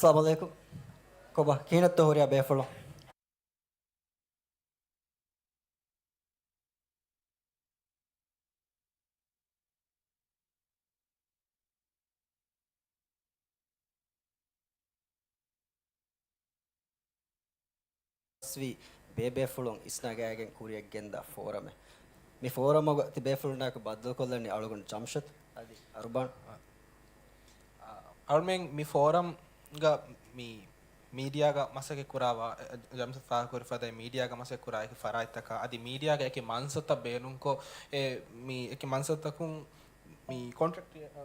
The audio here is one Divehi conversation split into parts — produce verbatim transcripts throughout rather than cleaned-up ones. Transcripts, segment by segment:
އައްސަލާމު ޢަލައިކުމް. ކޮބާ، ކިހިނެއްތޯ ހުރިހާ ބޭފުޅުން؟ ވީ ބޭބޭފުޅުން އިސްނަގާގެން ކުރިއަށް ގެންދާ ފޯރަމެއް. މި ފޯރަމުގަ ތި ބޭފުޅުންނާއެކު ބައްދަލުކޮށްލަނީ އަޅުގަނޑު ޖަމްޝަދް އަދި އަރުބާން. އަޅުމެން މި ފޯރަމްގަ މި މީޑިއާގަ މަސައްކަތް ކުރާ ވާ-، ޖަމްޝަދް ފާހަގަކުރި ފަދަ މީޑިއާގަ މަސައްކަތް ކުރާ އެކި ފަރާތްތަކާ އަދި މީޑިއާގެ އެކި މަންސަތައް ބޭނުންކޮށް، އެ، މި އެކި މަންސަތަކުން މި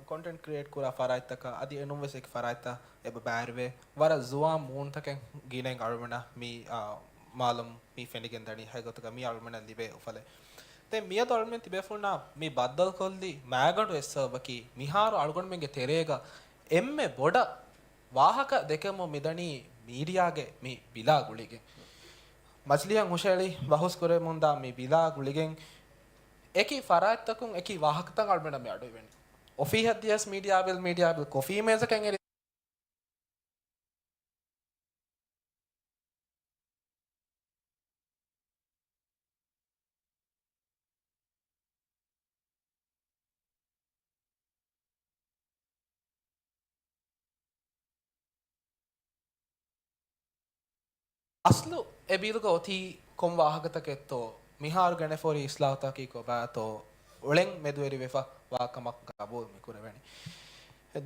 ކޮންޓެންޓް ކްރިއޭޓް ކުރާ ފަރާތްތަކާ އަދި އެނޫންވެސް އެކި ފަރާތްތައް އެބަ ބައިވެރިވޭ. ވަރަށް ޒުވާން މޫނުތަކެއް ގިނައިން އަޅުމެންނަށް މި، އާ، މާލޫމް މި ފެނިގެންދަނީ ހަގީގަތުގަ މި އަޅުމެންނަށް ލިބޭ އުފަލެއް. ދެން މިއަދު އަޅުމެން ތިބޭފުޅުންނާ މި ބައްދަލުކޮށްލި މައިގަނޑު އެއް ސަބަބަކީ މިހާރު އަޅުގަނޑުމެންގެ ތެރޭގަ އެންމެ ބޮޑަށް ވާހަކަ ދެކެމުން މިދަނީ މީޑިއާގެ މި ބިލާ ގުޅިގެން. މަޖިލީހަށް ހުށައެޅި ބަހުސް ކުރެމުންދާ މި ބިލާ ގުޅިގެން އެކި ފަރާތްތަކުން އެކި ވާހަކަތައް އަޅުމެންނަށް މި އަޑުއިވެނީ. އޮފީހަށް ދިޔަސް މީޑިއާ ބިލް، މީޑިއާ ބިލް ކޮފީ މޭޒަކަށް އެރި އަސްލު އެ ބިލުގަ އޮތީ ކޮން ވާހަކަތަކެއްތޯ، މިހާރު ގެނެފަ ހުރި އިސްލާހުތަކީ ކޮބާތޯ، އުޅެން މެދުވެރިވެފަ ވާ ކަމަށް ގަބޫލު މިކުރެވެނީ.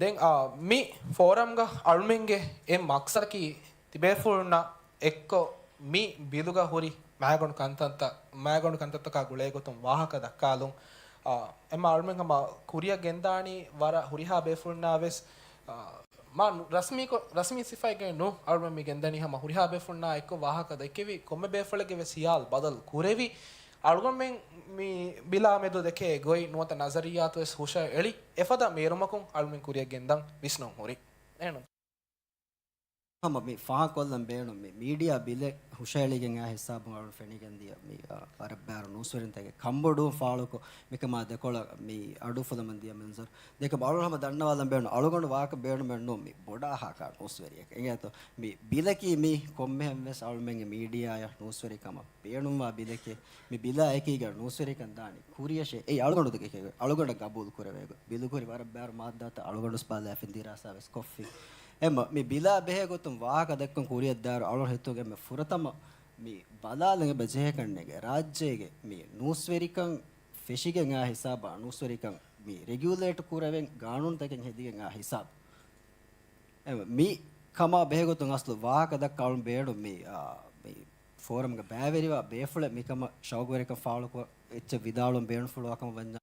ދެން، އާ، މި ފޯރަމްގަ އަޅުމެންގެ އެއް މަޤްޞަދަކީ ތިބޭފުޅުންނާ އެއްކޮށް މި ބިލުގަ ހުރި މައިގަނޑު ކަންތައްތައް، މައިގަނޑު ކަންތައްތަކާ ގުޅޭގޮތުން ވާހަކަ ދައްކާލުން. އާ، އެމަ އަޅުމެން ހަމަ ކުރިއަށް ގެންދާނީ ވަރަށް ހުރިހާ ބޭފުޅުންނާވެސް، އާ، މާ ނު-، ރަސްމީކޮށް، ރަސްމީ ސިފައިގައި ނޫން އަޅުމެން މި ގެންދަނީ ހަމަ ހުރިހާ ބޭފުޅުންނާ އެއްކޮށް ވާހަކަ ދެއްކެވި ކޮންމެ ބޭފުޅެއްގެ ވެސް ހިޔާލު ބަދަލު ކުރެވި، އަޅުގަނޑުމެން މި ބިލާ މެދު ދެކޭ ގޮތް ނުވަތަ ނަޒަރިއްޔާތު ވެސް ހުށައެޅި އެފަދަ މޭރުމަކުން އަޅުމެން ކުރިއަށް ގެންދަން ވިސްނުން ހުރި. އެހެން ހަމަ މި ފާހަގަކޮށްލަން ބޭނުން މި މީޑިއާ ބިލެއް ހުށައެޅިގެން އާ ހިސާބުން އަޅުން ފެނިގެން ދިޔަ މި، އާ، ވަރަށް ބާރު ނޫސްވެރިންތަކެއް ކަންބޮޑުވުން ފާޅުކޮށް މިކަމާ ދެކޮޅަށް މި އަޑު އުފުލަމުން ދިޔަ މަންޒަރު ދެކެ އަޅުން ހަމަ ދަންނަވާލަން ބޭނުން އަޅުގަނޑު ވާހަކަ ބޭނުމެއް ނޫން މި ބޮޑާ ހާކާ ނޫސްވެރިއެއް އެނގޭތޯ. މި ބިލަކީ މީ ކޮންމެހެން ވެސް އަޅުމެންގެ މީޑިއާއަށް ނޫސްވެރިކަމަށް ބޭނުންވާ ބިލެކޭ. މި ބިލާ އެކީގަ ނޫސްވެރިކަން ދާނީ ކުރިޔަށޭ. އެއީ އަޅުގަނޑު ދެކެ-، އަޅުގަނޑަށް ގަބޫލު ކުރެވޭ ގޮތް. ބިލު ކުރި ވަރަށް ބާރު މާއްދާތައް އަޅުގަނޑު ވެސް ބަލާފިން ދިރާސާ ވެސް ކޮށްފި. އެމަ މި ބިލާ ބެހޭ ގޮތުން ވާހަކަ ދެއްކުން ކުރިއަށްދާއިރު އަޅުގަނޑު ހިތުގެ އެންމެ ފުރަތަމަ މި ބަލާލަން އެބަ ޖެހޭ ކަންނޭނގެ ރާއްޖޭގެ މި ނޫސްވެރިކަން ފެށިގެން އާ ހިސާބާ، ނޫސްވެރިކަން މި ރެގިއުލޭޓް ކުރެވެން ގާނޫނުތަކެއް ހެދިގެން އާ ހިސާބު. އެ، މި ކަމާ ބެހޭގޮތުން އަސްލު ވާހަކަ ދައްކާ އަޅުން ބޭނުން މި، އާ، މި ފޯރަމްގެ ބައިވެރިވާ ބޭފުޅެއް މިކަމަށް ޝައުގުވެރިކަން ފާޅުކޮށް އެއްޗެއް ވިދާޅުވަން ބޭނުންފުޅުވާ ކަމަށް ވަންޏާ.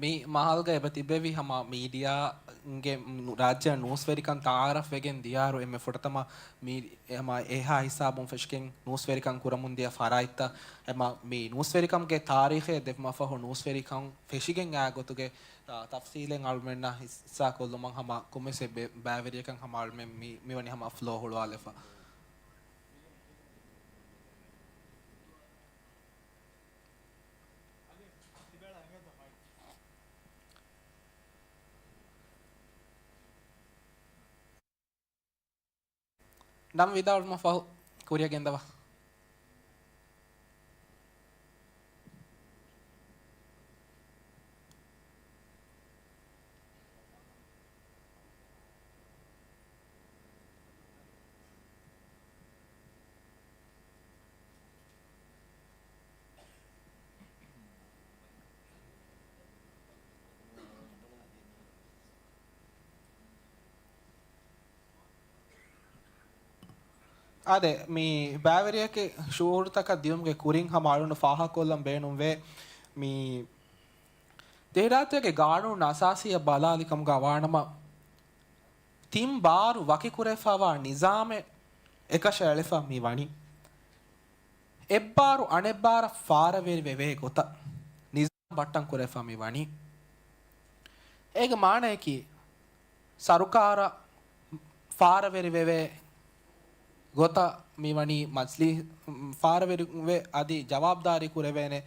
މި މަހަލްގަ އެބަ ތިބެވި ހަމަ މީޑިއާގެ ރާއްޖެއަށް ނޫސްވެރިކަން ތައާރަފްވެގެން ދިޔާއިރު އެންމެ ފުރަތަމަ މި ހަމަ އެހާ ހިސާބުން ފެށިގެން ނޫސްވެރިކަން ކުރަމުން ދިޔަ ފަރާތްތައް އެމަ މި ނޫސްވެރިކަމުގެ ތާރީޚެއް ދެފުމަށްފަހު ނޫސްވެރިކަން ފެށިގެން އާ ގޮތުގެ، އާ، ތަފްސީލެއް އަޅުމެންނަށް ހިއްސާކޮށްލުމަށް ހަމަ ކޮންމެސް ބެ-، ބައިވެރިޔަކަށް ހަމަ އަޅުމެން މި، މިވަނީ ހަމަ ފްލޯ ހުޅުވާލެފަ. ނަން ވިދާޅުވުމަށް ފަހު ކުރިއަށް ގެންދަވާ. އާދެ، މި ބައިވެރިޔަކެއް ޝުއޫރުތަކަށް ދިޔުމުގެ ކުރިން ހަމަ އަޅުން ފާހަގަކޮށްލަން ބޭނުންވޭ. މި ދިވެހިރާއްޖޭގެ ގާނޫނު އަސާސީއަށް ބަލާލި ކަމުގަ ވާނަމަ، ތިން ބާރު ވަކިކުރެފަވާ ނިޒާމެއް އެކަށައެޅިފަ މި ވަނީ. އެއްބާރު އަނެއްބާރަށް ފާރަވެރިވެވޭ ގޮތަށް ނިޒާމް ބައްޓަން ކުރެފަ މި ވަނީ. އޭގެ މާނަޔަކީ، ސަރުކާރަށް ފާރަވެރިވެވޭ ގޮތަށް މިވަނީ މަޖްލީ-، ފާރަވެރިވެ އަދި ޖަވާބުދާރީ ކުރެވޭނެ